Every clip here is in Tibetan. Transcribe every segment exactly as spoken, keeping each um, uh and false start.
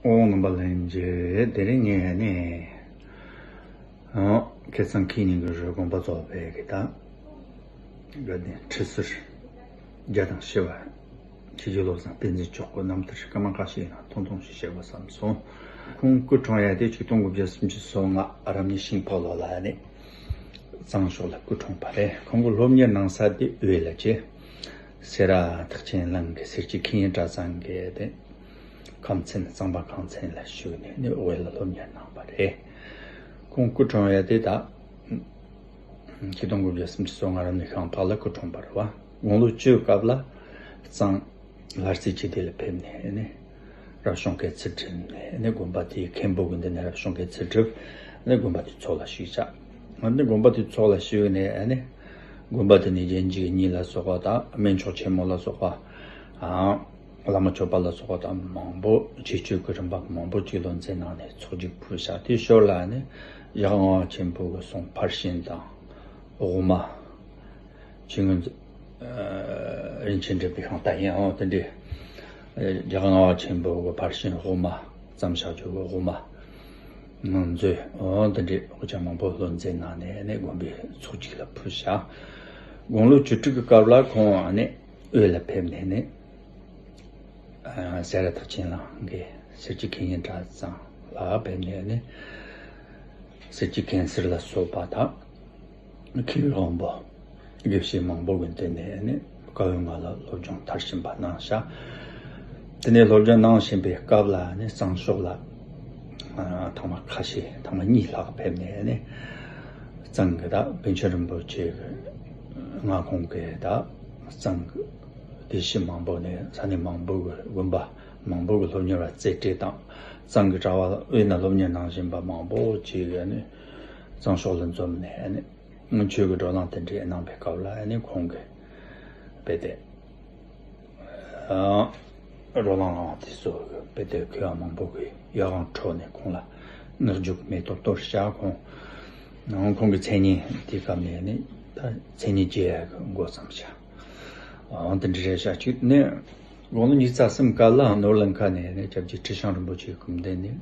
ཨོ་རྣམ་པ་ལྷན་རྒྱས། དེ་རིང་ངས་ནི། ཨོ། ཁ་སང་ཁྱེད་ཉིད་ཀྱི་རོལ་དགོན་པ་རྫོགས་པའི་གི་ད། དགའ་ལྡན་ཁྲི་ཟུར་བརྒྱ་དང་བཞི་པ། ཆོས་རྗེ་བློ་བཟང་བསྟན་འཛིན་མཆོག་གི་རྣམ་ཐར་སྐར་མ་ཁ་ཤས་ནང་ཐུང་ཐུང་ཞིག་བཤད་དགོས་བསམ་སོང་། ཁོང་སྐུ་འཁྲུངས་ཡ་དེ་ཆིག་སྟོང་དགུ་བརྒྱ་སུམ་ཅུ་སོ་ལྔ་རབ་གནས་ཤིང་ཕོ་ལོ་ལ་ནི། གཙང་ཕྱོགས་ལ་སྐུ་འཁྲུངས་པ་རེད། ཁོང་གི་སློབ་གཉེར་གནང་ས་དེ་དབུས་ལ་བྱས། སེ་ར་ཐེག་ཆེན་གླིང་གི་སེར་སྐྱའི་མཁས་དབྱིངས་གྲྭ་ཚང་གི་དེ། ཁམས་ཚན། གཙང་པ་ཁམས་ཚན་ལ་ཞུགས་ནས་ནི་དབུས་ལ་སློབ་གཉེར་གནང་བ་རེད། ཁོང་སྐུ་འཁྲུངས་ཡ་དེ་ད། ཆིག་སྟོང་དགུ་བརྒྱ་སུམ་ཅུ་སོ་ལྔ་རབ་གནས་ཤིང་ཕོ་ལ་སྐུ་འཁྲུངས་པ་རེད་བ། དགུང་ལོ་བཅུའི་སྐབས་ལ་གཙང་ལྷ་རྩེ་སྤྱི་བདེ་ལ་ཕེབས་ནས་ནི། རབ་བྱུང་མཁན་ཚུལ་ཁྲིམས་ནས་ནི་དགོན་པ་དེའི་མཁན་པོ་གི་མདུན་ནས་རབ་བྱུང་མཁན་ཚུལ་ཁྲིམས་ནི་དགོན་པ་དེའི་ཚོགས་ལ་ཞུགས་བྱ། ནི་དགོན་པ་དེའི་ཚོགས་ལ་ཞུགས་ནས་ནི། དགོན་པ་དེ་ནས་རྒྱན་འཇིགས་གཉིས་ལ་སོགས་པ་དང་སྨན་མཆོག་ཆེན་མོ་ལ་སོགས་པ། ཨ། བླ་མ་མཆོད་པ་ལ་སོགས་པ་དང་མང་པོ་ཆོས་སྤྱོད་ཀྱི་རིམ་པ་མང་པོ་ཅིག་སློབ་ཚན་གནང་ནས་ཚོགས་རྒྱུགས་ཕུལ་བྱ། དེའི་ཞོར་ལ་ནི་ཡ་ང་བ་ཆེན་པོ་གི་གསུང་ཕར་ཕྱིན་དང་། དབུ་མ། ཆོས་མངོན་རིན་ཆེན་འགྲེལ་པའི་ཤིང་རྟ་ཡིན། འོ་དེ་འདྲའི་རྒྱ་གར་ལྔ་བ་ཆེན་པོ་གི་ཕར་ཕྱིན་དབུ་མ། བརྩམས་བཞག་རྒྱུ་གི་དབུ་མ། ནང་མཛོད། འོ་དེ་འདྲའི་དབུ་ཅག་མང་པོ་སློབ་ཚན་གནང་ནས་ནི་དགོན་པའི་ཚོགས་རྒྱུགས་ལ་ཕུལ་བྱ། དགུང་ལོ་བཅུ་དྲུག་གི་སྐབས་ལ་ཁོང་ནི་དབུས་ལ་ཕེབས་ནས་ནི། སེ་ར་ཐེག་ཆེན་གླིང་གི་སེར་སྐྱའི་མཁས་དབྱིངས་གྲྭ་ཚང་ལ་ཕེབས་ནས་ནི། སེར་སྐྱའི་མཁན་ཟུར་ལ་སོགས་པ་དང་། མཁས་པའི་དབང་པོ། དགེ་བཤེས་མང་པོ་གི་མདུན་ནས་ནི་བཀའ་བོད་ལྔ་ལ་སློབ་སྦྱོང་མཐར་ཕྱིན་པ་གནང་བྱ། དེ་ནས་སློབ་སྦྱོང་གནང་བཞིན་པའི་སྐབས་ལ་ནི་གཙང་ཕྱོགས་ལ། ཨ། ཐེངས་མ་ཁ་ཤས། ཐེངས་མ་གཉིས་ལྷག་ཕེབས་ནས་ནི། གཙང་གི་ད་པཎ་ཆེན་རིན་པོ་ཆེ་གི་མངའ་ཁོངས་ཀྱི་ད་གཙང་གི་སྡེ་བཞི་མང་པོ་ནས་ས་གནས་མང་པོ་གི་དགོན་པ་མང་པོ་གི་སློབ་གཉེར་བ་རྩེ་གྲས་དང་། གཙང་གི་གྲྭ་པ་དབུས་ན་སློབ་གཉེར་གནང་བཞིན་པ་མང་པོ་ཅིག་གིས་ནི་གཙང་ཕྱོགས་ལ་འཛོམས་ནས་ནི། ཆོས་ཀྱི་བགྲོ་གླེང་དེ་འདྲ་གནང་པའི་སྐབས་ལ་ནི་ཁོང་གིས་དཔེ་དེ། ཨ། བགྲོ་གླེང་གནང་བ་དེ་ཚོ་དཔེ་དེ་མཁས་པ་མང་པོ་གིས་ཡིད་དབང་འཕྲོག་ནས་ཁོང་ལ་བསྔགས་བརྗོད་མེ་ཏོག་གཏོར་བྱ། ཁོང་། ཁོང་གི་མཚན་སྙན་དེའི་སྐབས་ནས་ནི་ད་མཚན་སྙན་རྒྱས་ཡག་གི་འགོ་བརྩམས་བྱ། འོ་དེ་འདྲ་རེད་བྱ། གཅིག་ནི། དགུང་ལོ་ཉི་ཤུ་རྩ་གསུམ་སྐབས་ལ་ནོར་གླིང་ཁ་ནས་ནི་སྐྱབས་རྗེ་ཁྲི་བྱང་རིན་པོ་ཆེའི་སྐུ་མདུན་ནས་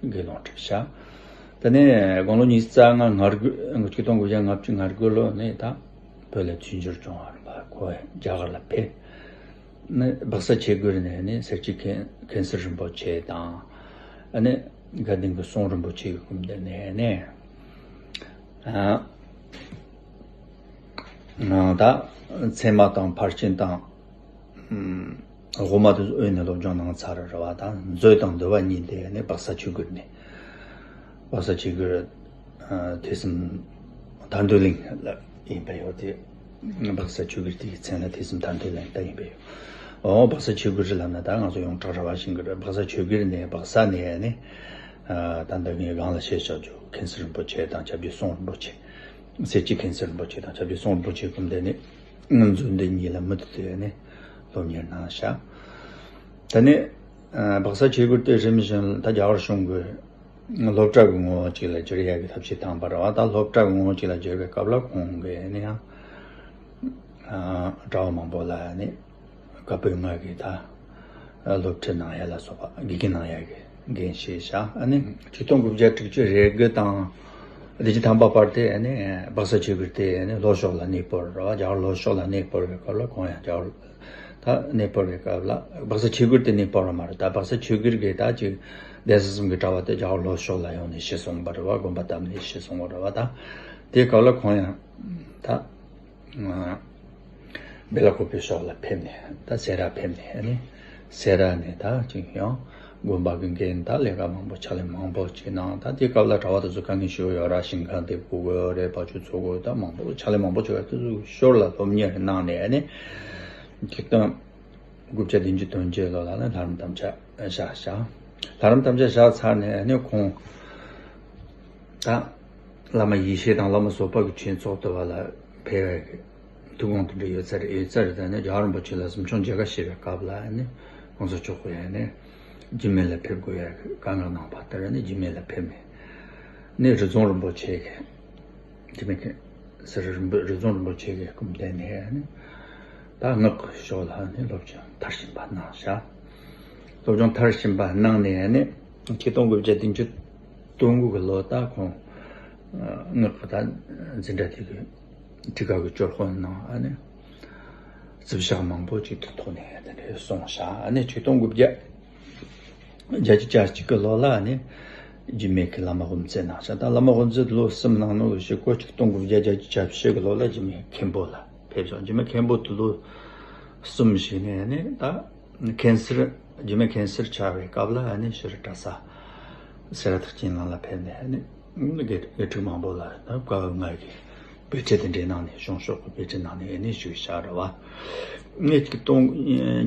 དགེ་སློང་ཁྲིད་བྱ། དེ་ནས་དགུང་ལོ་ཉི་ཤུ་རྩ་ལྔ་སྔ་དགུ། ཆིག་སྟོང་དགུ་བརྒྱ་ལྔ་བཅུ་ང་དགུ་ལོ་ནས་ད་བོད་ལ་བཙན་བྱོལ་བྱུང་བ་རེད་པ། ཁོ་རྒྱ་གར་ལ་ཕེབས། ནི་སྦག་ས་ཆོས་སྒར་ནས་ནི་སེར་སྐྱའི་མཁན་མཁན་ཟུར་རིན་པོ་ཆེ་དང་། ཨ་ནི་དགའ་ལྡན་གྱི་གསུང་རིན་པོ་ཆེའི་སྐུ་མདུན་ནས་ནི། ཨ། ད་ཚད་མ་དང་ཕར་ཕྱིན་དང་། ཨུམ། དབུ་མ་དེ་ཚོ་དབུས་ནས་སློབ་སྦྱོང་གནང་ཚར་རེད་བ། ད་མཛོད་དང་འདུལ་བ་གཉིས་དེ་ནི་སྦག་ས་ཆོས་སྒར་ནས། སྦག་ས་ཆོས་སྒར། ཨ། ཐོས་བསམ་མཐའ་འདུལ་གླིང་ལ་ཡིན་པ་ཡོད་དེ། སྦག་ས་ཆོས་སྒར་དེའི་མཚན་ལ་ཐོས་བསམ་མཐའ་འདུལ་གླིང་ད་ཡིན་པ་ཡོད། འོ། སྦག་ས་ཆོས་སྒར་ལབ་ན་ད་ང་ཚོ་ཡོངས་གྲགས་རེད་བ། ཤིང་སྒར། སྦག་ས་ཆོས་སྒར་ནས། སྦག་ས་ནས་ནི། ཨ། ད་ལྟ་ངས་སྒང་ལ་བཤད་བཞག་རྒྱུ་མཁན་ཟུར་རིན་པོ་ཆེ་དང་སྐྱབས་རྗེ་གསུང་རིན་པོ་ཆེ། སེར་སྐྱའི་མཁན་ཟུར་རིན་པོ་ཆེ་དང་སྐྱབས་རྗེ་གསུང་རིན་པོ་ཆེའི་སྐུ་མདུན་ནས་མཛོད་འདི་གཉིས་ལ་མུ་མཐུད་དེ་ནི་སློབ་གཉེར་གནང་བྱ། ད་ནི། ཨ། སྦག་ས་ཆོས་སྒར་དེ་རིམ་བཞིན་ད་རྒྱ་གར་གཞུང་གི་སློབ་གྲྭ་གི་ངོ་བོ་ཅིག་ལ་བསྒྱུར་ཡག་གི་ཐབས་ཤེས་བཏང་པ་རེད་བ། ད་སློབ་གྲྭ་གི་ངོ་བོ་ཅིག་ལ་བསྒྱུར་བའི་སྐབས་ལ་ཁོང་གིས་ནི་ཡང་། ཨ། གྲྭ་པ་མང་པོ་ལ་ནི་བཀའ་པོད་ལྔ་གི་ད་སློབ་ཁྲིད་གནང་ཡ་ལ་སོགས་པ་དགེ་རྒན་གནང་ཡ་གི་འགན་བཞེས་བྱ། ཨ་ནི་ཆིག་སྟོང་དགུ་བརྒྱ་དྲུག་ཅུ་རེ་དགུ་དང་བདུན་ཅུ་ཐམ་པ་བར་དེ་ནི་སྦག་ས་ཆོས་སྒར་དེ་ནི་ལྷོ་ཕྱོགས་ལ་གནས་སྤོར་རེད་བ། རྒྱ་གར་ལྷོ་ཕྱོགས་ལ་གནས་སྤོར་བའི་སྐབས་ལ་ཁོང་ཡང་རྒྱ་གར་ད་གནས་སྤོར་བའི་སྐབས་ལ་སྦག་ས་ཆོས་སྒར་དེ་གནས་སྤོར་བ་མ་རེད། ད་སྦག་ས་ཆོས་སྒར་གི་ད་ཅིག་གདན་ས་གསུམ་གྱི་གྲྭ་པ་དེ་རྒྱ་གར་ལྷོ་ཕྱོགས་ལ་ཡོང་ནས་ཤི་སོང་བ་རེད་བ། དགོན་པ་བཏབ་ནས་ཤི་སོང་བ་རེད་བ། ད་དེའི་སྐབས་ལ་ཁོང་ཡང་ད། ཨ། བེ་ལ་ཀོ་པི་ཕྱོགས་ལ་ཕེབས་ནས། ད་སེ་ར་ཕེབས་ནས་ནི། སེ་ར་ནས་ད་ཅིག་ཡང་དགོན་པ་གི་འགན་ད་ལས་ཀ་མང་པོ་ཕྱག་ལས་མང་པོ་ཅིག་གནང་། ད་དེའི་སྐབས་ལ་གྲྭ་པ་དེ་ཚོ་དཀའ་ངལ་ཞེ་པོ་ཡོད་ར། ཞིང་ཁ་འདེབས་དགོས་ཀྱི་ཡོད་རེད། བ་ཕྱུགས་འཚོ་དགོས། ད་མང་པོ་ཕྱག་ལས་མང་པོ་ཅིག་ཡོད། དེ་ཚོ་ཞོར་ལ་སློབ་གཉེར་གནང་ནས་ནི། ཆིག་སྟོང་དགུ་བརྒྱ་བདུན་ཅུ་དོན་བརྒྱད་ལོ་ལ་ནི་ལྷ་རམས་དམ་བཅའ་བཞག་བཞག་ལྷ་རམས་དམ་བཅའ་བཞག་ཚར་ནས་ནི་ཁོང་ད་བླ་མ་ཡེ་ཤེས་དང་བླ་མ་བཟོད་པ་གི་ཆོས་ཚོགས་འདུ་བ་ལ་ཕེབས་པའི་ཐུགས་དགོངས་དེ་འདྲ་ཡོད་ཚར་རེད། ཡོད་ཚར་རེད། ད་ནི་རྒྱལ་བ་རིན་པོ་ཆེ་ལ་གཟིམ་ཆུང་མཇལ་ཁ་ཞུས་པའི་སྐབས་ལ་ནི་གོང་ས་མཆོག་གིས་ཡང་ནི་རྒྱུད་སྨད་ལ་ཕེབས་དགོས་ཡ་གི་བཀའ་མངགས་གནང་བ་ལྟར་ནི་རྒྱུད་སྨད་ལ་ཕེབས་ནས་ནི་རི་རྫོང་རིན་པོ་ཆེ་གི་རྒྱུད་སྨད་ཀྱི་སེ་ར་རིན་པོ་རི་རྫོང་རིན་པོ་ཆེ་གི་སྐུ་མདུན་ནས་ནི་ད་སྔགས་ཀྱི་ཕྱོགས་ལ་ནི་སློབ་སྦྱོང་མཐར་ཕྱིན་པ་གནང་བཞག་སློབ་སྦྱོང་མཐར་ཕྱིན་པ་གནང་ནས་ནི་ཆིག་སྟོང་དགུ་བརྒྱ་བདུན་ཅུ་དོན་དགུ་གི་ལོ། ད་ཁོང་ངག་གི་ད་འཛིན་གྲྭ་དེ་གི་ཁྲིད་ཀ་གི་སྐྱོར་དཔོན་གནང་། ཨ་ནི་རྩིབ་ཞག་མང་པོ་ཅིག་ཏུ་ཐོག་ནས་དེ་འདྲ་སོང་ཤག་ཨ་ནི་ཆིག་སྟོང་དགུ་བརྒྱ་བརྒྱད་ཅུ་གྱ་གཅིག་གི་ལོ་ལ་ནི་རྒྱུད་སྨད་ཀྱི་བླ་མ་དབུ་མཛད་གནང་ཤག་ད་བླ་མ་དབུ་མཛད་ལོ་གསུམ་གནང་ནོ་གི་ཞིག་གོ། ཆིག་སྟོང་དགུ་བརྒྱ་བརྒྱད་ཅུ་གྱ་བཞི་གི་ལོ་ལ་རྒྱུད་སྨད་མཁན་པོ་ལ་ཕེབས་སོང་། རྒྱུད་སྨད་མཁན་པོ་དུ་ལོ་གསུམ་ཞིག་ནས་ནི་ད་མཁན་ཟུར། རྒྱུད་སྨད་མཁན་ཟུར་ཆགས་པའི་སྐབས་ལ་ཨ་ནི་ཕྱིར་གྲྭ་ས་སེ་ར་ཐེག་ཆེན་ལམ་ལ་ཕེབས་ནས་ཨ་ནི་དགེ་དགེ་ཕྲུག་མང་པོ་ལ་ད་བཀའ་ལྔ་གི་དཔེ་ཁྲིད་དེ་འདྲ་གནང་ནས། གཞུང་ཕྱོགས་ཀྱི་དཔེ་ཁྲིད་གནང་ནས་ཨ་ནི་བཞུགས་ཤག་རེད་བ། ཨ་ནི་ཆིག་སྟོང་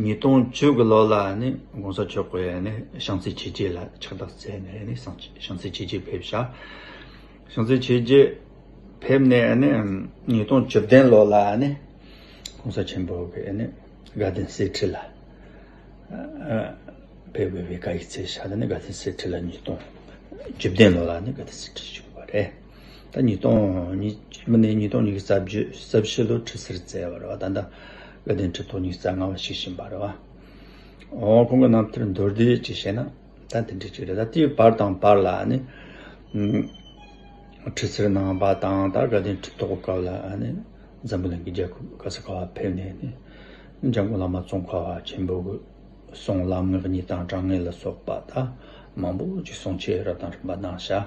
ཉིས་སྟོང་བཅུ་གི་ལོ་ལ་ཨ་ནི་གོང་ས་མཆོག་གིས་ཨ་ནི་བྱང་རྩེ་ཆོས་རྗེ་ལ་ཕྱག་རྟགས་སྩལ་ནས་ཨ་ནི་བྱང་རྩེ་ཆོས་རྗེ་ཕེབས་ཤག་བྱང་རྩེ་ཆོས་རྗེ་ཕེབས་ནས་ཨ་ནི་ཉིས་སྟོང་བཅུ་བདུན་ལོ་ལ་ཨ་ནི་གོང་ས་ཆེན་པོ་གིས་ཨ་ནི་དགའ་ལྡན་གསེར་ཁྲི་ལ་ཕེབས་དགོས་པའི་བཀའ་ཡིག་སྩལ་ཤག་ད་ནི་དགའ་ལྡན་གསེར་ཁྲི་ལ་ཉིས་སྟོང་བཅུ་བདུན་ལོ་ལ་ནི་དགའ་ལྡན་གསེར་ཁྲི་བཞུགས་པ་རེད། ད་ཉིས་སྟོང་ཉིས་མི་ནི་ཉིས་སྟོང་ཉི་ཤུ་རྩ་བཞི་རྩ་བཞི་ལོ་ཁྲི་ཟུར་བསྩལ་བ་རེད་བ། ད་ལྟ་དགའ་ལྡན་ཁྲི་ཐོག་ཉི་ཤུ་རྩ་ལྔ་པ་བཞུགས་བཞིན་པ་རེད་བ། འོ་ཁོང་གི་རྣམ་ཐར་མདོར་བསྡུས་ཅིག་བཤད་ན་ད་དེ་འདྲ་ཅིག་རེད། ད་དེའི་བར་དང་བར་ལ་ནི་ཁྲི་ཟུར་གནང་བ་དང་། ད་དགའ་ལྡན་ཁྲི་ཐོག་སྐབས་ལ་ནི་འཛམ་བུ་གླིང་གི་རྒྱལ་ཁབ་ག་ས་ག་བ་ཕེབས་ནས་ནི་འཇམ་མགོན་བླ་མ་ཙོང་ཁ་པ་ཆེན་པོ་གི་གསུང་ལམ་ངག་གཉིས་དང་དྲང་ངེས་ལ་སོགས་པ་ད་མང་པོ་ཅིག་གསུང་ཆོས་རབ་དང་རིམ་པ་གནང་ཤག་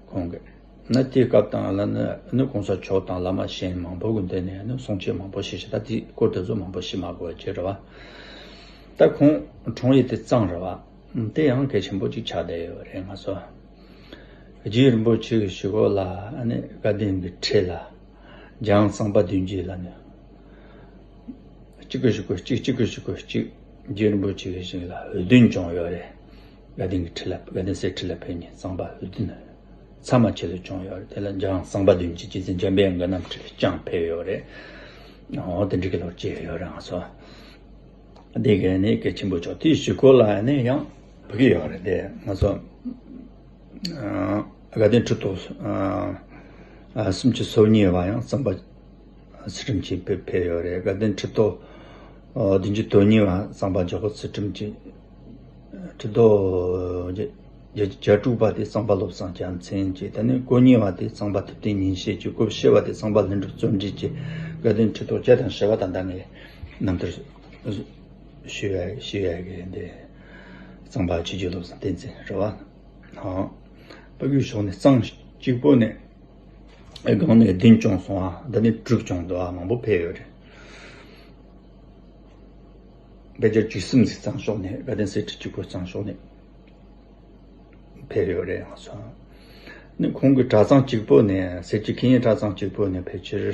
ཁོང་གིས་ནི་དེའི་སྐབས་དང་ལ་ནི་ནི་གོང་ས་མཆོག་དང་བླ་མ་གཞན་མང་པོ་གི་མདུན་ནས་ནི་གསུང་ཆོས་མང་པོ་བཤད་ཤག་ད་དེའི་སྐོར་དེ་ཚོ་མང་པོ་བཤད་མ་དགོས་པ་བྱས་རེད་བ། ད་ཁོང་འཁྲུངས་ཡུལ་དེ་གཙང་རེད་བ། དེ་ཡང་གལ་ཆེན་པོ་ཅིག་ཆགས་བསྡད་ཡོད་རེད། ང་ཚོ་རྗེ་རིན་པོ་ཆེ་གི་ཞུ་སྐོར་ལ་ཨ་ནི་དགའ་ལྡན་གྱི་ཁྲི་ལ་འཇང་གཙང་པ་བདུན་གྱི་ལ་ནི་གཅིག་གི་གཞུག་གུ་གཅིག་གཅིག་གི་གཞུག་གུ་གཅིག་རྗེ་རིན་པོ་ཆེ་གི་ཞིང་ལ་འོས་བསྟུན་བྱུང་ཡོད་རེད། དགའ་ལྡན་གྱི་ཁྲི་ལ་དགའ་ལྡན་གསེར་ཁྲི་ལ་ཕེབས་ནས་གཙང་པ་འོས་བསྟུན་ཚད་མ་ཆེ་ལ་བྱུང་ཡོད་རེད། དེ་ལ་འཇང་གཙང་པ་བདུན་གྱི་རྗེ་བཙུན་འཇམ་པའི་དབྱངས་ཀྱི་རྣམ་ཐར་ལ་ཅང་ཕེབས་ཡོད་རེད། འོ་དེ་འདྲ་གི་ལོ་བྱས་ཡོད་རེད། ང་ཚོ་དེ་གའི་ནི་གལ་ཆེན་པོ་ཆགས། དེའི་གཞུག་གུ་ལ་ནི་ཡང་ཕ་གི་ཡོད་རེད། དེ་ང་ཚོ་ཨ་དགའ་ལྡན་ཁྲི་ཐོག་ཨ་ཨ་སུམ་ཅུ་སོ་གཉིས་པ་ཡང་གཙང་པ་ཚུལ་ཁྲིམས་ཀྱིས་ཕེབས་ཕེབས་ཡོད་རེད། དགའ་ལྡན་ཁྲི་ཐོག་ཨ་བདུན་ཅུ་དོན་གཉིས་པ་གཙང་པ་འཇམ་མགོན་ཚུལ་ཁྲིམས་ཀྱིས། ཁྲི་ཐོག་བརྒྱད་བརྒྱད་ཅུ་གྱ་དྲུག་པ་དེ་གཙང་པ་བློ་བཟང་རྒྱལ་མཚན་གྱིས། དེ་ནས་གོ་གཉིས་པ་དེ་གཙང་པ་ཐུབ་བསྟན་ཉིན་བྱེད་ཀྱིས། གོ་བཞི་པ་དེ་གཙང་པ་ལྷུན་གྲུབ་བརྩོན་འགྲུས་ཀྱིས། དགའ་ལྡན་ཁྲི་ཐོག་བརྒྱ་དང་བཞི་པ། ད་ལྟ་ངས་རྣམ་ཐར་ཞུ་ཡ་ཞུ་ཡ་གི་འདི་གཙང་པ་ཆོས་རྗེ་བློ་བཟང་བསྟན་འཛིན་རེད་བ། ཨ་ཕ་གིའི་ཕྱོགས་ནས་གཙང་གཅིག་པོ་ནས་སྒང་ནས་བདུན་བྱུང་སོང་ཨ། ད་ནི་དྲུག་བྱུང་འདུག་ཨ། མང་པོ་ཕེབས་ཡོད་རེད། དཔེ་ཆ་བཅུ་གསུམ་ཞིག་གཙང་ཕྱོགས་ནས། དགའ་ལྡན་གསེར་ཁྲི་གཅིག་པོ་གཙང་ཕྱོགས་ནས་ཕེབས་ཡོད་རེད། ང་ཚོ་ནི་ཁོང་གི་གྲྭ་ཚང་གཅིག་པོ་ནས། གསེར་ཁྲི་མཁན་ཡིན་གྲྭ་ཚང་གཅིག་པོ་ནས་ཕལ་ཆེར་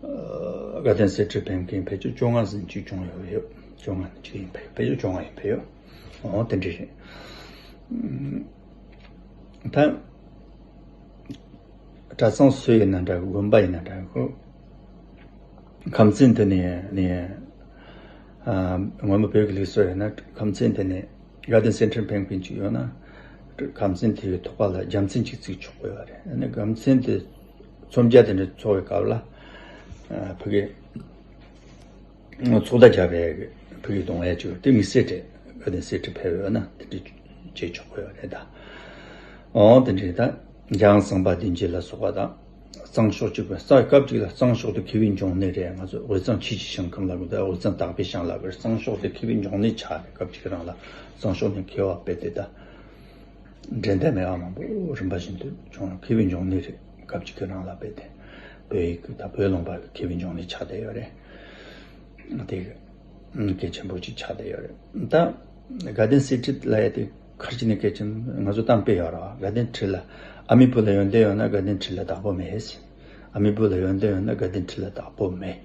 ཨ་དགའ་ལྡན་གསེར་ཁྲི་ཕེབས་མཁན་ཕལ་ཆེར་བཅོ་ལྔ་ཟིན་ཅིག་བྱུང་ཡོད་ཡོད། བཅོ་ལྔ་ཅིག་ཡིན་ཕེབས། ཕལ་ཆེར་བཅོ་ལྔ་ཡིན་ཕེབས་ཡོད། འོ་དེ་འདྲ་རེད། ད་གྲྭ་ཚང་སུ་ཡིན་ན་འདྲ་གི། དགོན་པ་ཡིན་ན་འདྲ་གི། ཁམས་ཚན་དེ་ནས་ནས་ཨ་སྔོན་མ་བོད་ཀྱི་ལུགས་སྲོལ་ཡིན་ན་ཁམས་ཚན་དེ་ནས་དགའ་ལྡན་གསེར་ཁྲིར་ཕེབས་མཁན་ཅིག་ཡོད་ན་ཁམས་ཚན་དེའི་ཐོག་ཁ་ལ་རྒྱལ་མཚན་ཅིག་བརྩིགས་ཆོག་གི་ཡོད་རེད། ཨ་ནི་རྒྱལ་མཚན་དེ་མཚོན་ཆ་དེ་འདྲ་འཚོགས་པའི་སྐབས་ལ་ཨ་ཕ་གི་ཚོགས་བརྡ་རྒྱབ་པའི་ཕ་གི་གདོང་ལེན་ཅིག་དེ་དམིགས་བསལ་རེད། དགའ་ལྡན་གསེར་ཁྲིར་ཕེབས་ཡོད་ན་དེ་འདྲ་བྱེད་ཆོག་གི་ཡོད་རེད་ད། འོ་དེ་འདྲ་ད་འཇང་གཙང་པ་བདུན་གྱི་ལ་སོགས་པ་དང་། གཙང་ཕྱོགས་གཅིག་པ་ས་སྐབས་གཅིག་ལ་གཙང་ཕྱོགས་དེ་མཁས་པའི་འབྱུང་གནས་རེད། ང་ཚོ་དབུས་གཙང་ཆོས་ཀྱི་ཞིང་ཁམས་ལབ་དགོས། ད་དབུས་གཙང་དག་པའི་ཞིང་ལབ་དགོས། གཙང་ཕྱོགས་དེ་མཁས་པའི་འབྱུང་གནས་ཆགས་རེད། སྐབས་གཅིག་གི་རིང་ལ་གཙང་ཕྱོགས་ནས་མཁས་པ་དཔེ་དེ་ད་འགྲན་ཟླ་མེད་པ་མང་པོ་རིམ་པ་བཞིན་དུ་བྱུང་། མཁས་པའི་འབྱུང་གནས་རེད། སྐབས་གཅིག་གི་རིང་ལ་དཔེ་དེ་བོད་ཡིག་གི་ད་བོད་ལུང་པ་གི་མཁས་པའི་འབྱུང་གནས་ཆགས་བསྡད་ཡོད་རེད། དེ་གལ་ཆེན་པོ་ཅིག་ཆགས་བསྡད་ཡོད་རེད། ད་དགའ་ལྡན་གསེར་ཁྲི་ལབ་ཡ་དེ་ག་རེ་བྱས་ནས་གལ་ཆེན། ང་ཚོ་གཏམ་དཔེ་ཡོད་རེད་བ། དགའ་ལྡན་ཁྲི་ལ་ཨ་མའི་བུ་ལ་ཡོན་ཏན་ཡོད་ན་དགའ་ལྡན་ཁྲི་ལ་བདག་པོ་མེད། ཨ་མའི་བུ་ལ་ཡོན་ཏན་ཡོད་ན་དགའ་ལྡན་ཁྲི་ལ་བདག་པོ་མེད།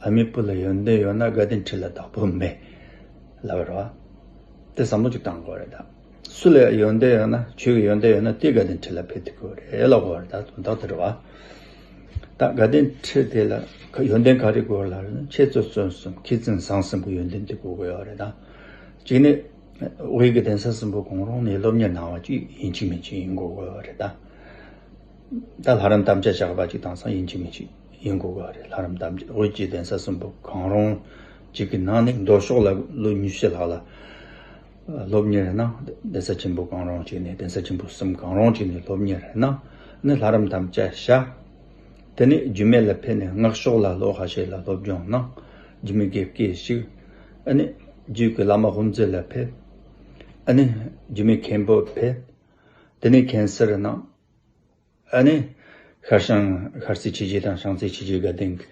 ཨ་མའི་བུ་ལ་ཡོན་ཏན་ཡོད་ན་དགའ་ལྡན་ཁྲི་ལ་བདག་པོ་མེད་ལབ་རེད་བ། དེ་བསམ་བློ་ཅིག་བཏང་དགོས་རེད་ད། སུ་ལ་ཡོན་ཏན་ཡོད་ན། ཆོས་ཀྱི་ཡོན་ཏན་ཡོད་ན་དེ་དགའ་ལྡན་ཁྲི་ལ་ཕེབས་ཐུབ་ཀྱི་རེད་ལབ་དགོས་རེད་ད། དོན་དག་དེ་རེད་བ། ད་དགའ་ལྡན་ཁྲི་དེ་ལ་ཁ་ཡོན་ཏན་ག་རེ་དགོས་ལབ་ན་འཆད་རྩོད་རྩོམ་གསུམ་མཁས་བཙུན་བཟང་གསུམ་གྱི་ཡོན་ཏན་དེ་དགོས་ཀྱི་ཡོད་རེད་ད། གཅིག་ནི་དབུས་ཀྱི་གདན་ས་གསུམ་པོ་གང་རུང་ནས་སློབ་གཉེར་གནང་བ་ཅིག་ཡིན་གཅིག་མིན་གཅིག་ཡིན་དགོས་ཀྱི་ཡོད་རེད་ད། ད་ལྷ་རམས་དམ་བཅའ་བཞག་པ་ཅིག་དེང་སང་ཡིན་གཅིག་མིན་གཅིག་ཡིན་དགོས་ཀྱི་ཡོད་རེད། ལྷ་རམས་དམ་བཅའ་དབུས་ཀྱི་གདན་ས་གསུམ་པོ་གང་རུང་ཅིག་གི་ནང་ནས་མདོ་ཕྱོགས་ལ་ལོ་ཉི་ཤུ་ལྷག་ལ་ སློབ་གཉེར་གནང་། གདན་ས་ཆེན་པོ་གང་རུང་གཅིག་ནས། གདན་ས་ཆེན་པོ་གསུམ་གང་རུང་གཅིག་ནས་སློབ་གཉེར་གནང་། ནི་ལྷ་རམས་དམ་བཅའ་བྱ། དེ་ནས་རྒྱུད་སྨད་ལ་ཕེབས་ནས་སྔགས་ཕྱོགས་ལ་ལོ་ཁ་ཤས་ལ་སློབ་སྦྱོང་གནང་། རྒྱུད་སྨད་དགེ་བསྐོས་ཞུས། ཨ་ནི་རྒྱུད་ཀྱི་བླ་མ་དབུ་མཛད་ལ་ཕེབས། ཨ་ནི་རྒྱུད་སྨད་མཁན་པོ་ཕེབས། དེ་ནས་མཁན་ཟུར་གནང་། ཨ་ནི་ཤར་བྱང་ཤར་རྩེ་ཆོས་རྗེ་དང་བྱང་རྩེ་ཆོས་རྗེ་དགའ་ལྡན་གྱི་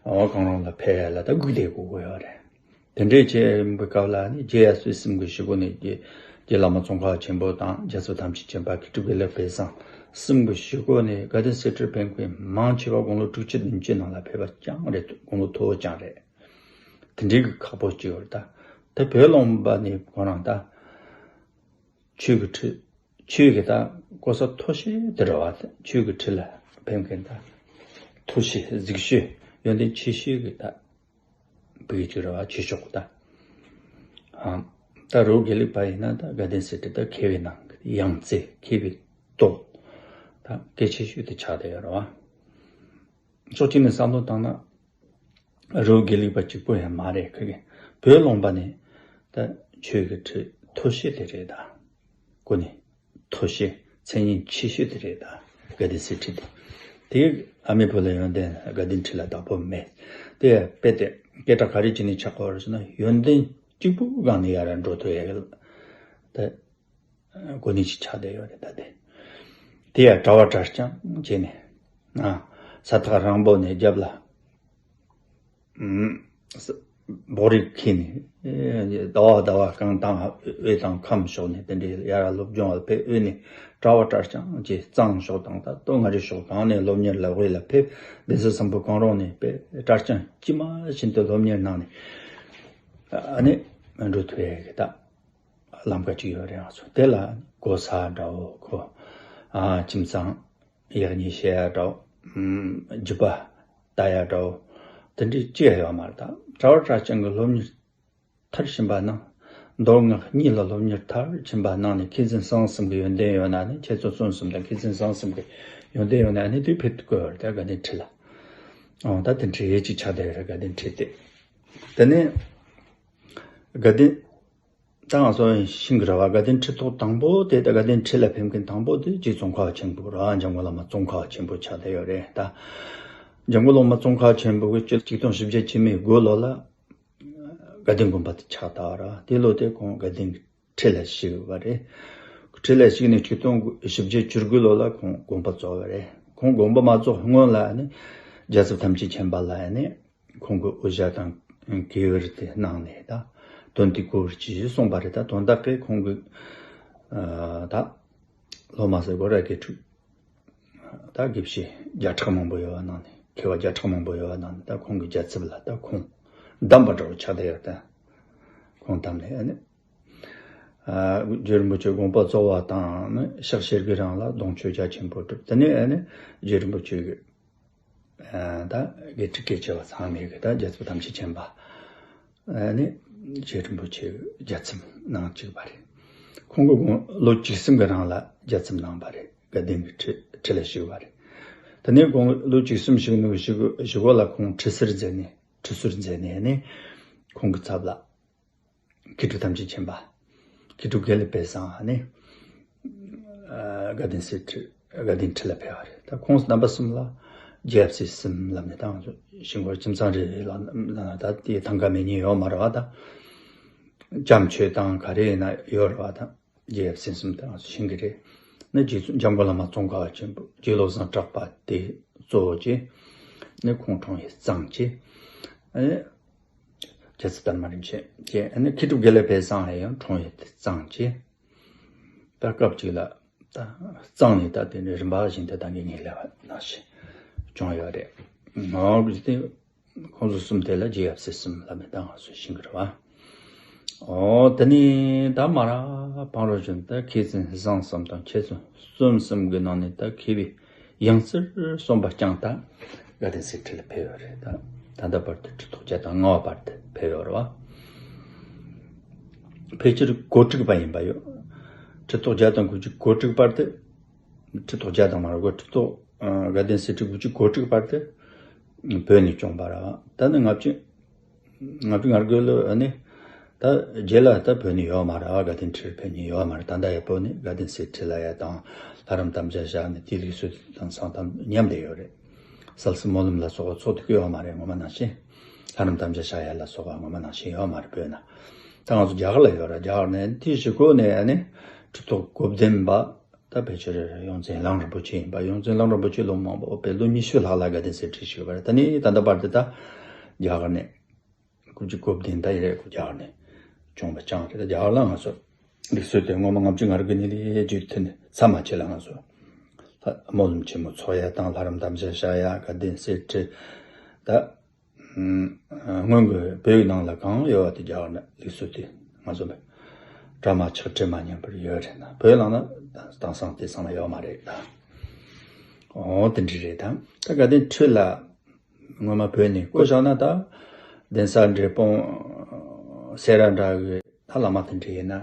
འོ་གང་རུང་ལ་ཕེབས་ཡ་ལ་ད་སྒུག་བསྡད་དགོས་ཀྱི་ཡོད་རེད། དེ་འདྲའི་བྱེད་པའི་སྐབས་ལ་ནི་རྗེ་ཡབ་སྲས་གསུམ་གྱི་ཞུ་སྒོ་ནས་རྗེ་རྗེ་བླ་མ་ཙོང་ཁ་པ་ཆེན་པོ་དང་རྒྱལ་ཚབ་དམ་ཆོས་ཆེན་པོ་མཁས་གྲུབ་དགེ་ལེགས་དཔལ་བཟང་གསུམ་གྱི་ཞུ་སྒོ་ནས་དགའ་ལྡན་གསེར་ཁྲིར་ཕེབས་མཁན་མང་ཆེ་བ་དགུང་ལོ་དྲུག་ཅུ་བདུན་ཅུ་ནང་ལ་ཕེབས་པ་རྐྱང་རེད། དགུང་ལོ་མཐོ་བོ་རྐྱང་རེད། དེ་འདྲའི་གི་ཁག་པོ་ཅིག་ཡོད་རེད། ད་ད་བོད་ལུང་པ་ནས་ཁོ་རང་ད། ཆོས་ཀྱི་ཁྲི། ཆོས་ཀྱི་ད་གོ་ས་མཐོ་ཤོས་དེ་རེད་བ། ཆོས་ཀྱི་ཁྲི་ལ་ཕེབས་མཁན་ད་མཐོ་ཤོས་གཟིགས་ཤོས་ཡོན་ཏན་ཆེ་ཤོས་ཀྱི་ད་བོད་ཀྱི་ཅིག་རེད་བ། ཆོས་ཕྱོགས་ཀྱི་ད། ཨ། ད་རི་བོ་དགེ་ལེགས་པ་ཡིན་ན་ད་དགའ་ལྡན་གསེར་ཁྲི་ད་མཁས་པའི་ནང་གི་ཡང་རྩེ་མཁས་པའི་ཏོག་ད་གལ་ཆེ་ཤོས་དེ་ཆགས་བསྡད་ཡོད་རེད་བ། ཕྱོགས་གཅིག་ནས་བསམ་བློ་བཏང་ན། རི་བོ་དགེ་ལེགས་པ་གཅིག་པོ་ཡང་མ་རེད། ཁ་གི་བོད་ལུང་པ་ནས་ད་ཆོས་ཀྱི་ཁྲི་མཐོ་ཤོས་དེ་རེད་ད། གོ་ནས་མཐོ་ཤོས་མཚན་སྙན་ཆེ་ཤོས་དེ་རེད་ད། དགའ་ལྡན་གསེར་ཁྲི་དེ། དེ་ཨ་མའི་བུ་ལ་ཡོན་ཏན་དགའ་ལྡན་ཁྲི་ལ་བདག་པོ་མེད། དེ་ཡང་དཔེ་དེ་སྐད་གྲགས་ག་རེ་བྱས་ནས་ཆགས་ཀྱི་ཡོད་རེད་ཟེར་ན། ཡོན་ཏན་གཅིག་པུ་སྒང་ནས་ཡར་འགྲོ་ཐུབ་ཡ་ད། གོ་གནས་ཅིག་ཆགས་བསྡད་ཡོད་རེད་ད་དེ། དེ་ཡང་གྲྭ་བ་གྲྭ་རྐྱང་བྱས་ནས། ཨ། ས་ཐག་རིང་པོ་ནས་རྒྱབ་ལ། ཨུམ། ས་བོ་རིག་ཁྱེར་ནས། ཟླ་བ་ཟླ་བ་གང་དང་དབུས་དང་ཁམས་ཕྱོགས་ནས་དེ་འདྲའི་ཡར་སློབ་སྦྱོང་བ་ཕེབས། དབུས་ནས་གྲྭ་བ་གྲྭ་རྐྱང་བྱས། གཙང་ཕྱོགས་དང་ད་སྟོད་མངའ་རིས་ཕྱོགས་གང་ནས་སློབ་གཉེར་ལ་དབུས་ལ་ཕེབས། གདན་ས་བཟང་པོ་གང་རུང་ནས་ཕེབས། གྲྭ་རྐྱང་དཀྱུས་མ་བཞིན་དུ་སློབ་གཉེར་གནང་ནས། ཨ་ནི་འགྲོ་ཐུབ་ཡ་གི་ད། ལམ་ཁ་ཅིག་ཡོད་རེད། ང་ཚོ་དེ་ལ་གོ་ས་འདྲ་བོ་ཁོ། ཨ། ཁྱིམ་ཚང་ཡག་ཉེས་བཤད་ཡ་འདྲ་བོ། ཨུམ། རྒྱུད་པ་ལྟ་ཡ་འདྲ་བོ། དེ་འདྲའི་ཅི་ཡང་ཡོད་མ་རེད། ད་གྲྭ་བ་གྲྭ་རྐྱང་གི་སློབ་གཉེར་མཐར་ཕྱིན་པ་གནང་། མདོ་སྔགས་གཉིས་ལ་སློབ་གཉེར་མཐར་ཕྱིན་པ་གནང་ནས། མཁས་བཙུན་གསང་གསུམ་གྱི་ཡོན་ཏན་ཡོད་ན་ནི། འཆད་རྩོད་རྩོམ་གསུམ་དང་མཁས་བཙུན་གསང་གསུམ་གྱི་ཡོན་ཏན་ཡོད་ན་ནི་དེ་ཕེབས་ཐུབ་ཀྱི་ཡོད་རེད། ད་དགའ་ལྡན་ཁྲི་ལ། ཨོ། ད་དེ་འདྲའི་ཡས་ཅིག་ཆགས་བསྡད་ཡོད་རེད། དགའ་ལྡན་ཁྲི་དེ། དེ་ནས་དགའ་ལྡན། ད་ང་ཚོ་ཤེས་ཀྱི་རེད་བ། དགའ་ལྡན་ཁྲི་ཐོག་དང་པོ་དེ། ད་དགའ་ལྡན་ཁྲི་ལ་ཕེབས་མཁན་དང་པོ་དེ་རྗེ་ཙོང་ཁ་པ་ཆེན་པོ་རེད་བ། འཇམ་མགོན་བླ་མ་ཙོང་ཁ་པ་ཆེན་པོ་ཆགས་བསྡད་ཡོད་རེད་ད། འཇམ་མགོན་བླ་མ་ཙོང་ཁ་པ་ཆེན་པོ་གི་ཆིག་སྟོང་བཞི་བརྒྱ་བཅུ་མེད་དགུ་ལོ་ལ་དགའ་ལྡན་དགོན་པ་དེ་ཕྱག་བཏབ་པ་རེད་བ། དེ་ལོ་དེ་ཁོང་དགའ་ལྡན་ཁྲི་ལ་བཞུགས་པ་རེད། ཁྲི་ལ་བཞུགས་ནས་ཆིག་སྟོང་བཞི་བརྒྱ་བཅུ་དགུ་ལོ་ལ་ཁོང་དགོངས་པ་རྫོགས་པ་རེད། ཁོང་དགོངས་པ་མ་རྫོགས་སྔོན་ལ་ནི་རྒྱལ་ཚབ་ཐམས་ཅད་མཁྱེན་པ་ལ་ནི། ཁོང་གི་དབུ་ཞྭ་དང་གོས་དབུར་དེ་གནང་ནས། ད་དོན་དེ་གོ་བར་གྱིས་ཞེས་གསུངས་པ་རེད། ད་དོན་དག་གིས་ཁོང་གི། ཨ། ད་སློབ་མ་ཟེར་དགོས་རེད། དགེ་ཕྲུག་ད་དགེ་བཤེས་བརྒྱ་ཕྲག་མང་པོ་ཡོད་པ་ནང་ནས། མཁས་པ་བརྒྱ་ཕྲག་མང་པོ་ཡོད་པ་ནང་ནས། ད་ཁོང་གི་རྒྱལ་ཚབ་ལ་ད་ཁོང་གདམས་པ་འདྲ་བོ་ཆགས་བསྡད་ཡོད་ད། ཁོང་གདམས་ནས་ཨ་ནི། ཨ། རྗེ་རིན་པོ་ཆེ་དགོངས་པ་རྫོགས་པ་དང་ནི་ཕྱག་ཕྱིར་གྱི་རིང་ལ་གདུང་མཆོད་རྒྱ་ཆེན་པོ་གྲུབ། དེ་ནས་ཨ་ནི་རྗེ་རིན་པོ་ཆེ་གི། ཨ། ད་དགེ་ཕྲུག་སྐད་ཆེ་བ་ཚང་མས་གི་ད་རྒྱལ་ཚབ་ཐམས་ཅད་མཁྱེན་པ། ཨ་ནི་རྗེ་རིན་པོ་ཆེ་རྒྱལ་ཚབ་གནང་བཅུག་པ་རེད། ཁོང་གི་དགུང་ལོ་བཅུ་གསུམ་གི་རིང་ལ་རྒྱལ་ཚབ་གནང་བ་རེད། དགའ་ལྡན་གྱི་ཁྲི་ཁྲི་ལ་བཞུགས་པ་རེད། དེ་ནས་དགུང་ལོ་བཅུ་གསུམ་བཞུགས་ནས་བཞུགས་བཞུགས་སྒོ་ལ་ཁོང་ཁྲི་ཟུར་མཛད་ནས། ཁྲི་ཟུར་མཛད་ནས་ནི་ཁོང་གི་ཚབ་ལ། མཁས་གྲུབ་ཐམས་ཅད་མཁྱེན་པ། མཁས་གྲུབ་དགེ་ལེགས་དཔལ་བཟང་ནི། ཨ། དགའ་ལྡན་གསེར་ཁྲི། དགའ་ལྡན་ཁྲི་ལ་ཕེབས་པ་རེད། ད་ཁོང་རྣམ་པ་གསུམ་ལ་རྗེ་ཡབ་སྲས་གསུམ་ལབ་ནས། ད་ང་ཚོ་ཞིང་སྐོར་ཁྱིམ་ཚང་རེ་རེ་ལ་ད་དེ་ཐང་ག་མེད་མཁན་ཡོད་མ་རེད་བ། ད་ལྕམ་ཆོས་དང་ག་རེ་ཡིན་ན་ཡོད་རེད་བ། ད་རྗེ་ཡབ་སྲས་གསུམ་དེ་ང་ཚོ་ཤེས་ཀྱི་རེད། ནི་རྗེ་བཙུན་འཇམ་མགོན་བླ་མ་ཙོང་ཁ་པ་ཆེན་པོ། རྗེ་བློ་བཟང་གྲགས་པ་དེ་གཙོ་བོ་བྱས། ནི་ཁོང་འཁྲུངས་ཡུལ་གཙང་བྱས། ཨ་ནི། རྒྱལ་ཚབ་དར་མ་རིན་ཆེན་བྱས། ཨ་ནི་མཁས་གྲུབ་དགེ་ལེགས་དཔལ་བཟང་ཡང་འཁྲུངས་ཡུལ་དེ་གཙང་བྱས། ད་སྐབས་གཅིག་ལ་ད་གཙང་ནས་ད་དེ་ནས་རིམ་པ་བཞིན་དུ་ད་ངེད་གཉིས་ལས་པ་ནང་བཞིན་བྱུང་ཡོད་རེད། ང་གིས་དེ་ཁོང་ཚོ་གསུམ་དེ་ལ་རྗེ་ཡབ་སྲས་གསུམ་ལབ་ནས་ད་ང་ཚོས་ཤེས་ཀྱི་རེད་བ། ཨོ། དེ་ནས་ད་མར་བང་རོ་བཞིན་ད་མཁས་བཙུན་གསང་གསུམ་དང་འཆད་རྩོད་རྩོམ་གསུམ་གྱི་ནང་ནས་ད་མཁས་པའི་ཡང་རྩེར་སོན་པ་རྐྱང་ད་དགའ་ལྡན་གསེར་ཁྲི་ལ་ཕེབས་ཡོད་རེད། ད་ད་ལྟ་བར་དུ་ཁྲི་ཐོག་བརྒྱ་དང་ལྔ་པ་བར་དུ་ཕེབས་ཡོད་རེད་བ། ཕལ་ཆེར་གོ་དྲུག་པ་ཡིན་པ་ཡོད། ཁྲི་ཐོག་བརྒྱ་དང་དགུ་བཅུ་གོ་དྲུག་བར་དུ། ཁྲི་ཐོག་བརྒྱ་དང་མ་རེད་གོ། ཁྲི་ཐོག་ཨ། དགའ་ལྡན་གསེར་ཁྲི་དགུ་བཅུ་གོ་དྲུག་བར་དུ་བོད་ནས་སྐྱོང་བ་རེད་བ། ད་ནི་ལྔ་བཅུ་ལྔ་བཅུ་ང་དགུ་ལོ་ཨ་ནི། ད་རྗེས་ལ་ད་བོད་ནས་ཡོད་མ་རེད། ཨ། དགའ་ལྡན་ཁྲིར་ཕེབས་མཁན་ཡོད་མ་རེད། ད་ལྟ་ཡ་བོད་ནས་དགའ་ལྡན་གསེར་ཁྲི་ལ་ཡ་དང་ལྷ་རམས་དམ་བཅའ་བཞག་ནས་དེའི་ལུགས་སྲོལ་དེ་དེང་སང་དང་མཉམ་བསྡད་ཡོད་རེད། གསལ་སྲིད་སྨོན་ལམ་ལ་སོགས་པ་ཚོགས་ཐུབ་ཀྱི་ཡོད་མ་རེད། སྔོན་མ་ནང་བཞིན། ལྷ་རམས་དམ་བཅའ་བཞག་ཡ་ལ་སོགས་པ་སྔོན་མ་ནང་བཞིན་ཡོད་མ་རེད། བོད་ན། ད་ང་ཚོ་རྒྱ་གར་ལ་ཡོད་ར། རྒྱ་གར་ནས་དེའི་གཞུག་གུ་ནས་ཨ་ནི་གྲུབ་ཐོབ་གོ་བདེ་པ། ད་ཕལ་ཆེར་ཡོངས་འཛིན་གླིང་རིན་པོ་ཆེ་ཡིན་པ། ཡོངས་འཛིན་གླིང་རིན་པོ་ཆེ་ལོ་མང་པོ་བོད་ལོ་ཉི་ཤུ་ལྷག་ལ་དགའ་ལྡན་གསེར་ཁྲིར་བཞུགས་པ་རེད། ད་ནི་ད་ལྟ་བར་དུ་ད་རྒྱ་གར་ནས། སྐུ་བཅུ་གོ་བདེ་ད་ཡིན་རེད། སྐུ་རྒྱ་ནས་བྱུང་བ་ཅང་རེད། རྒྱ་གར་ལ་ང་ཚོ་ལུགས་སྲོལ་དེ་སྔོན་མ་ལྔ་བཅུ་ང་དགུ་ནས་ལས་རྒྱུད་མཐུད་ནས་མཚམས་མ་ཆད་ལ་ང་ཚོ་སྨོན་ལམ་ཆེན་མོ་ཚོགས་ཡ་དང་ལྷ་རམས་དམ་བཅའ་བཞག་ཡ། དགའ་ལྡན་གསེར་ཁྲི་ད་སྔོན་གྱི་བོད་ཡིག་ནང་ལ་གང་ཡོད་པ་དེ་རྒྱ་གར་ན་ལུགས་སྲོལ་དེ་ང་ཚོ་བོད་གྲྭ་མ་ཆགས་ཁྲི་མ་ཉམས་པར་ཡོད་རེད་ན། བོད་ནང་ན་དེང་སང་དེ་ཚང་མ་ཡོད་མ་རེད་ད། འོ་དེ་འདྲ་རེད་ད། ད་དགའ་ལྡན་ཁྲི་ལ། སྔོན་མ་བོད་ནས་བསྐོ་བཞག་ན་ད་གདན་ས་འབྲས་སྤུངས་སེ་ར་འདྲ་གི་ད་བླ་མ་དེ་འདྲ་ཡིན་ན།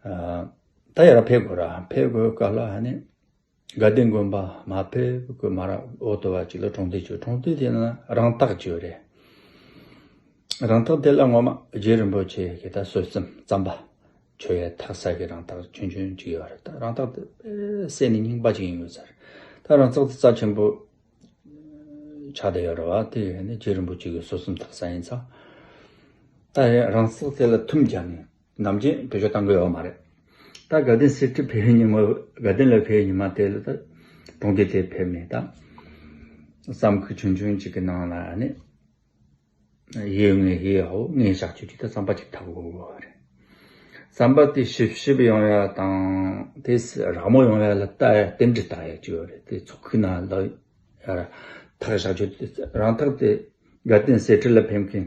ཨ། ད་ཡར་ཕེབས་དགོས་ར། ཕེབས་དགོས་སྐབས་ལ་ཨ་ནི་དགའ་ལྡན་དགོན་པ་མ་ཕེབས་གོང་མར་འོག་ཏུ་བ་ཅིག་ལ་གྲོང་སྡེ་བཅུག་གྲོང་སྡེ་དེ་ན་རང་རྟགས་ཅིག་ཡོད་རེད། རང་རྟགས་དེ་ལ་སྔོན་མ་རྗེ་རིན་པོ་ཆེ་གི་ད་གསོལ་གསུམ་རྩམ་པ་མཆོད་ཡ་འཐག་ས་གི་རང་རྟགས་ཆུང་ཆུང་ཅིག་ཡོད་རེད། ད་རང་རྟགས་དེ་གསེར་ནས་རྙིང་པ་ཅིག་ཡིན་དགོས་ས་རེད། ད་རང་རྟགས་དེ་རྩ་ཆེན་པོ་ཆགས་བསྡད་ཡོད་རེད་བ། དེ་ཡིན་ནི་རྗེ་རིན་པོ་ཆེ་གི་གསོལ་གསུམ་འཐག་ས་ཡིན་ཙང་། ད་རང་རྟགས་དེ་ལ་ཐུམ་བརྒྱབ་ནས་ནམ་རྒྱུན་བེད་སྤྱོད་བཏང་གི་ཡོད་མ་རེད། ད་དགའ་ལྡན་གསེར་ཁྲིར་ཕེབས་ཉིན་མོ། དགའ་ལྡན་ལ་ཕེབས་ཉིན་མ་དེ་ལ་ད་གྲོང་སྡེ་དེར་ཕེབས་ནས་ད་རྩམ་ཁུག་ཆུང་ཆུང་ཅིག་གི་ནང་ལ་ནི། ཡིད་ངེས་ཡིད་ཧོ་ངེས་བཞག་ཆུ་ཅིག་ད་རྩམ་པ་ཅིག་འཐག་དགོས་གོ་རེད། རྩམ་པ་དེ་ཞིབ་ཞིབ་ཡོང་ཡ་དང་དེ་རག་མོ་ཡོང་ཡ་ལ་ལྟ་ཡ་རྟེན་འབྲེལ་བཏགས་ཡ་ཅིག་ཡོད་རེད། དེ་ཚོགས་ཁུག་ནང་ལ་ཡར་འཐག་བཞག་ཆུ་དེ་རང་འཐག་དེ་དགའ་ལྡན་གསེར་ཁྲི་ལ་ཕེབས་མཁན་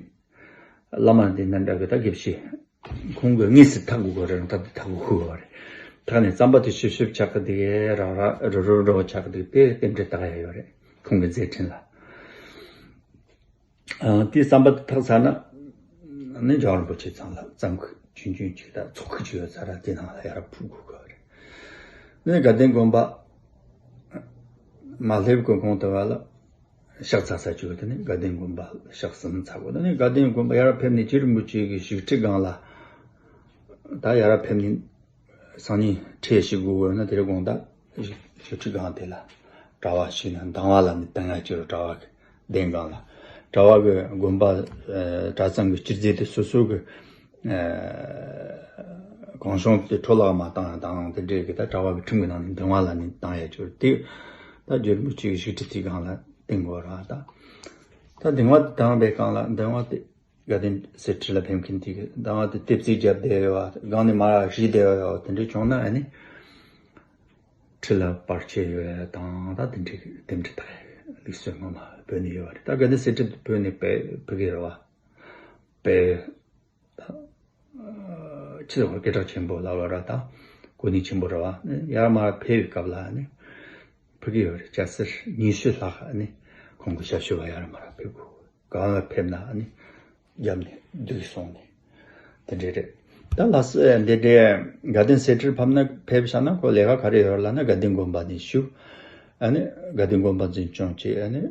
བླ་མ་འདི་ནང་འདྲ་གི་ད་དགེ་བཤེས་ཁོང་གིས་དངོས་སུ་འཐག་དགོས་གོ་རེད། རང་འཐག་དེ་འཐག་དགོས་གོ་རེད། འཐག་ནས་རྩམ་པ་དེ་ཞིབ་ཞིབ་ཆགས་ཀི་དེ་རག་རག་རི་རུ་རི་བོ་ཆགས་ཀི་དེ་དེ་རྟེན་འབྲེལ་བཏགས་ཡ་ཡོད་རེད། ཁོང་གི་མཛད་འཕྲིན་ལ། ཨ། དེའི་རྩམ་པ་དེ་འཐག་ཚར་ན། ནི་རྒྱལ་བ་རིན་པོ་ཆེ་ཚང་ལ་རྩམ་ཁུག་ཆུང་ཆུང་ཅིག་དང་ཚོགས་ཁུག་ཅིག་ཡོད་ཚར་ར། དེ་ནང་ལ་ཡར་ཕུལ་དགོས་གི་རེད། ནི་དགའ་ལྡན་དགོན་པ་མ་སླེབས་གོང་གོང་དུ་བ་ལ་ཕྱག་འཚལ་ས་ཅིག་ཡོད། དེ་ནི་དགའ་ལྡན་དགོན་པ་ཕྱག་གསུམ་འཚལ་དགོས། དེ་ནི་དགའ་ལྡན་དགོན་པ་ཡར་ཕེབས་ནས་རྗེ་རིན་པོ་ཆེ་གི་བཞུགས་ཁྲི་སྒང་ལ། ད་ཡར་ཕེབས་ནས། སང་ཉིན་ཁྲིད་ཞིག་དགོས་དགོས་ན་དེ་རིང་དགོང་དག་ཞིག་ཁྲི་སྒང་དེ་ལ་གྲྭ་པ་ཞིག་ན་གདན་བ་ལ་ནི་བཏང་ཡ་ཅིག་རུ། གྲྭ་པ་གི་གདན་སྒང་ལ་གྲྭ་པ་གི་དགོན་པ། ཨ། གྲྭ་ཚང་གི་སྤྱི་རྫས་དེ་སོ་སོ་གི། ཨ། གང་བྱུང་དེ་འཕྲོ་བརླག་མ་བཏང་ཡ་དང་དེ་འདྲའི་གི་ད་གྲྭ་པ་གི་ཁྲིམས་གི་ནང་ནས་གདན་བ་ལ་ནི་བཏང་ཡ་ཅིག་རུ། དེ་ད་རྗེ་རིན་པོ་ཆེ་གི་བཞུགས་ཁྲི་དེའི་སྒང་ལ་བཏིང་དགོས་ར། ད་ད་གདན་བ་དེ་བཏང་བའི་སྒང་ལ་གདན་བ་དེ། དགའ་ལྡན་གསེར་ཁྲི་ལ་ཕེབས་མཁན་དེ་གི་གདན་བ་དེ་ལྟེབ་རྩིག་བརྒྱབ་བསྡད་ཡོད་པ། སྒང་ནས་མར་བཞུད་བསྡད་ཡོད་པ། དེ་འདྲ་བྱུང་ན་ཨ་ནི་ཁྲི་ལ་བར་ཆད་ཡོད་ཡ་དང་། ད་དེ་འདྲའི་རྟེན་འབྲེལ་བཏགས་ཡ་ལུགས་སྲོལ་སྔོན་མ་བོད་ནས་ཡོད་པ་རེད། ད་དགའ་ལྡན་གསེར་ཁྲི་བོད་ནས་ཕེབས་ཕེབས་ཀྱི་རེད་བ། ཕེབས། ད་ཕྱི་ལ་སྐད་གྲགས་ཆེན་པོ་ལབ་ལ་ར། ད་གོ་གནས་ཆེན་པོ་རེད་བ། ཡར་མར་ཕེབས་པའི་སྐབས་ལ་ཨ་ནི་ཕ་གི་ཡོད་རེད། སྐྱ་སེར་ཉི་ཤུ་ལྷག་ནི་ཁོང་གི་ཞབས་ཞུ་བ་ཡར་མར་ཕེབས་དགོས། གང་ལ་ཕེབས་ན་ནི་རྒྱབ་ནས་བསྡུས་སོང་ནས་དེ་འདྲ་རེད། ད་ལགས་སེ་འདི་འདྲའི་དགའ་ལྡན་གསེར་ཁྲིར་ཕེབས་ན། ཕེབས་བཞག་ན་ཁོ་ལས་ཀ་ག་རེ་ཡོད་ལབ་ན། དགའ་ལྡན་དགོན་པ་ནས་ཞུགས། ཨ་ནི་དགའ་ལྡན་དགོན་པ་འཛིན་སྐྱོང་བྱས། ཨ་ནི་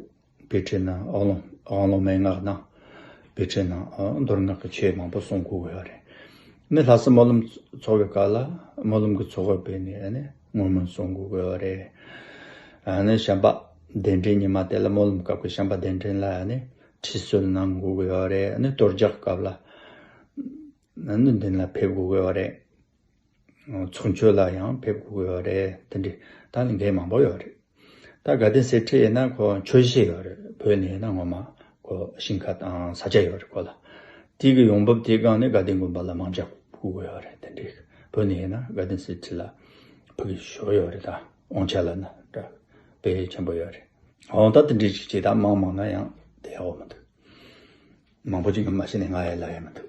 དཔེ་ཁྲིད་གནང་། དབང་ལུང་། དབང་ལུང་མན་ངག་གནང་། དཔེ་ཁྲིད་གནང་། ཨ། མདོ་སྔགས་ཀྱི་ཆོས་མང་པོ་གསུང་དགོས་ཀྱི་ཡོད་རེད། ནི་ལྷ་ས་སྨོན་ལམ་ཚོགས་པའི་སྐབས་ལ་སྨོན་ལམ་གྱི་ཚོགས་དཔོན་ནས་ནི་བསྔོ་སྨོན་གསུང་དགོས་ཀྱི་ཡོད་རེད། ཨ་ནི་བྱམས་པ་གདན་འདྲེན་ཉི་མ་དེ་ལ། སྨོན་ལམ་སྐབས་ཀྱི་བྱམས་པ་གདན་འདྲེན་ལ་ནི་ཁྲིད་གསོལ་གནང་དགོས་ཀྱི་ཡོད་རེད། ནི་གཏོར་རྒྱག་སྐབས་ལ་ནི་མདུན་ལ་ཕེབས་དགོས་ཀྱི་ཡོད་རེད། ཚོགས་མཆོད་ལ་ཡང་ཕེབས་དགོས་ཀྱི་ཡོད་རེད། དེ་འདྲའི་ད་ནི་འགན་མང་པོ་ཡོད་རེད། ད་དགའ་ལྡན་གསེར་ཁྲི་ཡིན་ན་ཁོ་མཆོད་གཞི་ཡོད་རེད། བོད་ནས་ཡིན་ན་ངོ་མ་ཁོ་ཞིང་ཁ་དང་ས་ཆ་ཡོད་རེད་ཁོ་ལ། དེ་གི་ཡོང་འབབ་དེ་སྒང་ནས་དགའ་ལྡན་དགོན་པ་ལ་མང་ཇག་ཕུལ་དགོས་ཡོད་རེད། དེ་འདྲའི་བོད་ནས་ཡིན་ན་དགའ་ལྡན་གསེར་ཁྲི་ལ་ཕུལ་གི་ཞོར་ཡོད་རེད། ད་དབང་ཆ་ལ་ན་འདྲ་དཔེ་ཆེན་པོ་ཡོད་རེད། འོང་ད་དེ་འདྲའི་ཅིག་བྱེད། ད་མང་མང་ན་ཡང་དེ་ཡག་པོ་མི་འདུག་མང་པོ་ཅིག་མ་ཤེས་ནས་ང་ཡ་ལ་ཡ་མི་འདུག